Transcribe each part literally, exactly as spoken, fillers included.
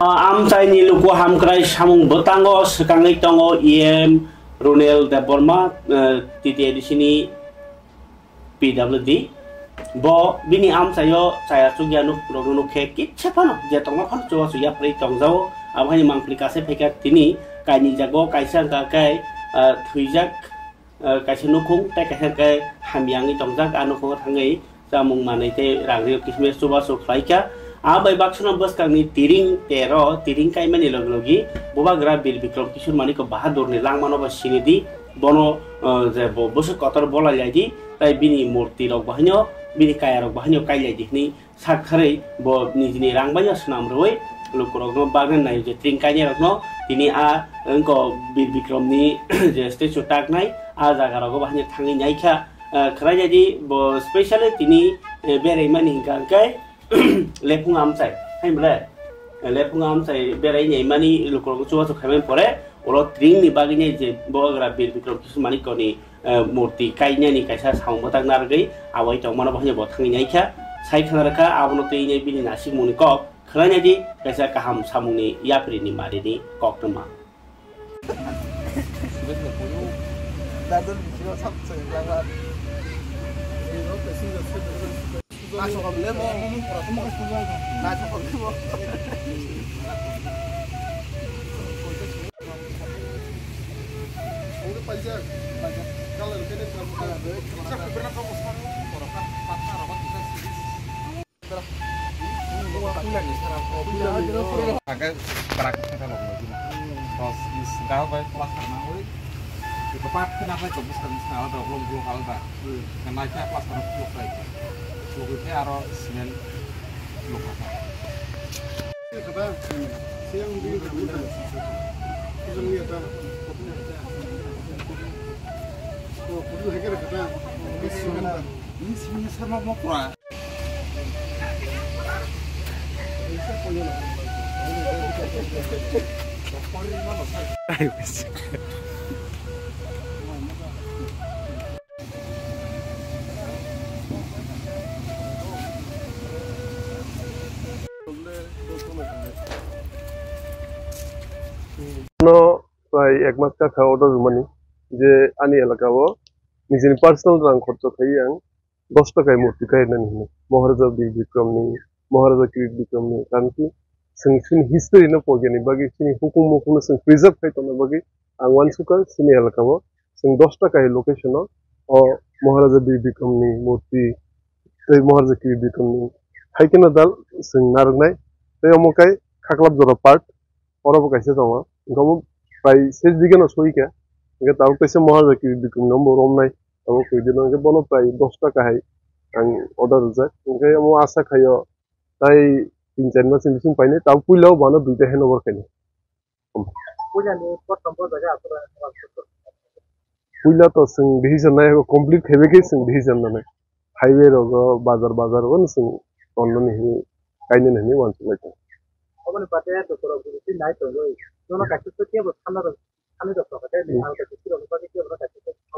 Amchaini luku hamkrai samung bwtango swkangwi tongo E M Runel Debbarma, eh, T T A D C ni P W D. Bo bini amchaio chaya chukya nuk rokno nuk khe kitsa phano je tongma phano chubachu yapri tongjago. Abo haino mangpli kase phaikha tini kainwi jago kaisa wngkha khe, eh, thwijak, eh, kaisa nukhung tei kaisa khe hamya wngwi tongjak. A nukhugo thangwi chamung manwi tei rang rio kismis chubachu khlaikha. A bai baksa no bwskangni tiring tero tiring kaimani logi logi Bubagra Bir Bikram Kishore Manik Bahadurni langmano bo sinidi. Bono, eh, je bo bwswk kotor bolai lai di, tai bini murti rok bahaino, bini kaya rok bahaino kai lai di hwnwi sak tharwi bo nijini rang bai no swnam rwui lukurokno bagwi naio je tring kainai rokno tini a wngko Bir Bikramni je statue taknai a jaga rogo bahaino thangwi naikha, eh, khwlai jadi bo specially tini, eh, berai mani hwnkha hwnkhe Lephung amchai, hai bwle? Lephung amchai berai nai mani lukurok chubachu khaimani pore, oro tring ni bagwi nai je Bubagra Bir Bikram Kishore Manikko ni, eh, murti kainani kaisa samung bwtak narwgwi awai tongmano bo haino bo thangwi naikha, sai khna rwkha, abono twi nai bini nasikmungni kok khwlai nai di, kaisa kaham samungni yapri ni mari ni koktwma. Hingke bwrak khe thalok logina. Tos is gaho bai plaster nangwi. Iko pat khe napai to bwskang bwskang alada, blok blok alada. Naikhe plaster no khuluk khai. Khuluk khe aro cement khuluk kha. Ini sini sarma mokra. No, prai ek mas ka kha order rwmani je ani elaka o nijini personal rang khorcho khai ang dos taka murti kainani hwnwi Maharaja Bir Bikramni, Maharaja Kirit Bikramni, karon ki chwng chini history no pogyani bagwi, chini hukum mukum no chwng preserve khai tongna bagwi ang uansukha chini elaka o chwng dos taka location o o Maharaja Bir Bikramni murti tei Maharaja Kirit Bikramni hai kheno dal chwng narwknai tei omo kai Khaklap jora part oro bo kaisa tongo, hwnkhe omo prai ses bigha no soi kha, hwnkhe tabuk kaisa Maharaja Kirit Bikramno bo romnai. Abo kwrwi dino hwnkhe bono prai dos taka hai ang order rijak. Hwnkhe omo asa khaio tai tin char mas ni bising painai, tabuk puila o bono duita handover khainai. Puilani prothom bo jaga aswk puila to chwng decision nai, complete khaibai khe chwng decision nanai. Highway rogo, bazar bazar o chwng tonnani hinwi kainani hinwi uansuk lai tongo. Oboni bade dokorok bini twi nai tongwi. Nono kaisa khe kebo sanna rw.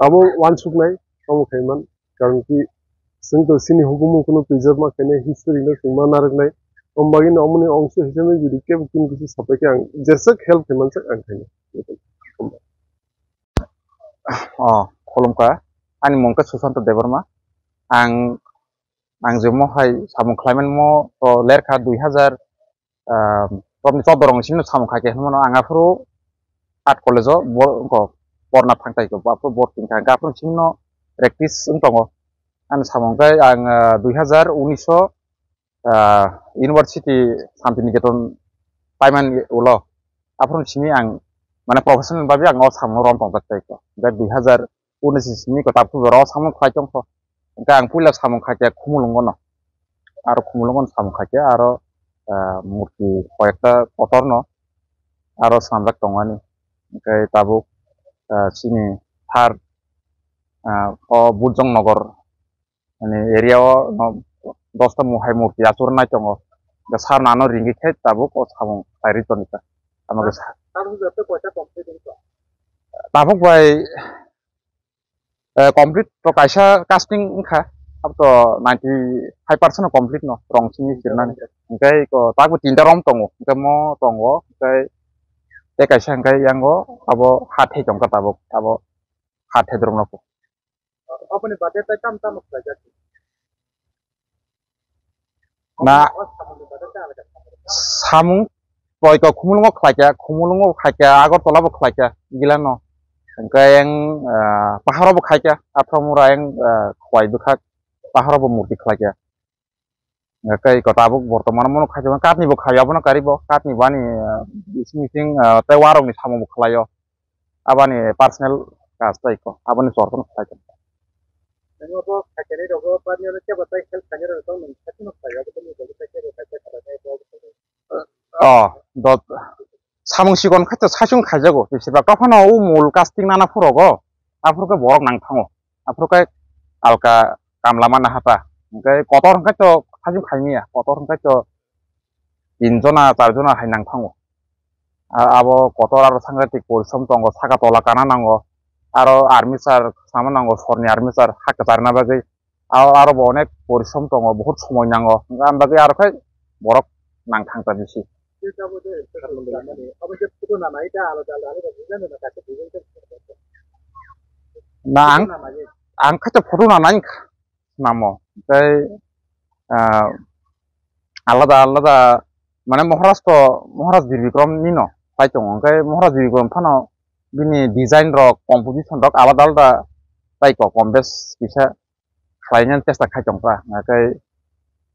Abo uansuknai, omo khaiman, karon ki chwng to chini hukumu kunu preserve ma khainai, history no chwng ma narwknai, omo bagwi no omoni ongso hisabe jodi kebo kunu kisi sapai khe ang jeswk help khaiman swk ang khainai. Oh, khulumkha. Ani mung khe Susanto Debbarma. Ang, ang je mo hai samung khlaimanmo to lerkha dui hazar, ah, romni choddo rong simi samung khaikhe hwnmano ang aphuru art college o bo-, ko porna thangtai ko, aphuru bor tingkha, aphuru simi no practice wng tongo. Ani samung khe ang, ah, dui hazar unis o, ah, university Santiniketan paimani ulo, aphuru simi ang, mane, professional bagwi ang o samung rom tongjak tai ko. Hwnkhe dui hazar unis simi ko tabuk ro samung khlai tongkho. Hwnkhe ang puila samung khaikhe Khumulwngono. Aro Khumulwngono samung khaikhe aro, ah, murti koyekta kotorno aro swnamjak tongmani. Hwnkhe tabuk, ah, chini thar, ah, o Bujong Nogor ani area o no dosta mu-, hai murti achuk nai tongo. Da sar nano ringwi khe tabuk o samung khlai rwi toni ta. Ano khe sa-, tabuk bai Eh, complete to kaisa casting wngkha, abo to ninety five percent complete no rong simi sirnani. Hingke ko tabuk tinta rom tongo, hingke mo tongo, hingke tei kaisa hingke yango abo ha thai tongkha tabuk, abo ha thai dorok no. Aboni bade tai tam tam khlaijak. Na, o samungni bade tai alaka samung. Samung toito Khumulwngo khlaikha, Khumulwngo khaikha, Agartala bo khlaikha, Gilano. Hingke yang, ah, Paharo bo khaikha, Aphramura yang, ah, Khowai bwkhak, Paharo bo murti khlaikha. Hingke ko tabuk bortoman mono khaijak katni bo khaio, abono karibo, katni bo ani, ah, bising bising, ah, tei warokni samung bo khlaio. Aboni personal kaj tai ko, aboni chorkano khlai tong. Nang abo khaikani rogo, barni oro kebo tai help khainai rok tong nang, sakno khlai, abo tongni bagwi tai kebo tai khlai, khlai, khlai, khlai. Oh, dot, samung sikon khaito saichung khaijago, bisi bak tophano o mul casting nana phurogo, aphuru khe borok nang thango, aphuru khe alka kamla mana hata, hingkhe kotor hingkhe to saichung khaimya, kotor hingkhe to tin jona, char jona hai nang thango. A-, abo kotor aro sangre tik porisom tongo, saka tola kana nango, aro armitsar sama nango, sorni armitsar ha kwcharna bagwi. Aro, aro bo onek porisom tongo, buhut somoi nango, hingkhe ani bagwi aro khe borok nang thangsa bisi. Na ang, ang khaito photo nanai namo, tei, ah, alada alada, mane, Maharaj to, Maharaj Bir Bikrom nino pai tongo, hingkhe Maharaj Bir Bikrom phano bini design rok, composition rok alada alada tai ko, kom bes kisa khlaina chesta khai tongkha, hingkhe,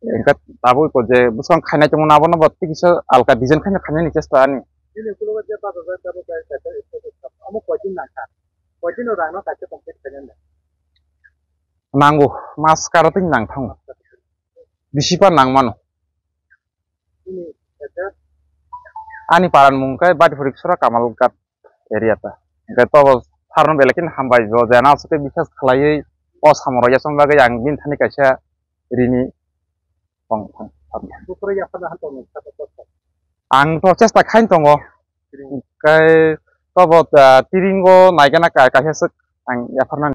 hingkhe tabuk ko je bwskang khainai tongo, abono bo tei kisa alka design khaina khainani chesta ani. Bini ukulogo je bajajak tabuk khe kaisa amo koitin nangkha, koitin rang no kaisa complete khainani. Nango, mas karo tei nang thango. Bisi pa nang mano. Ani paran mung khe Batipuri Ksora Kamalghat area ta. Hingkhe tobo sarno belai kheno hambai bo, jena aswk khe biswas khlaiwi o samung rok yachang bagwi ang bini thani kaisa rini tong thang. Ang to chesta khain tongo. Hingkhe tobo, ah, tiringo naigana ka-, kaisa swk ang yapharnani.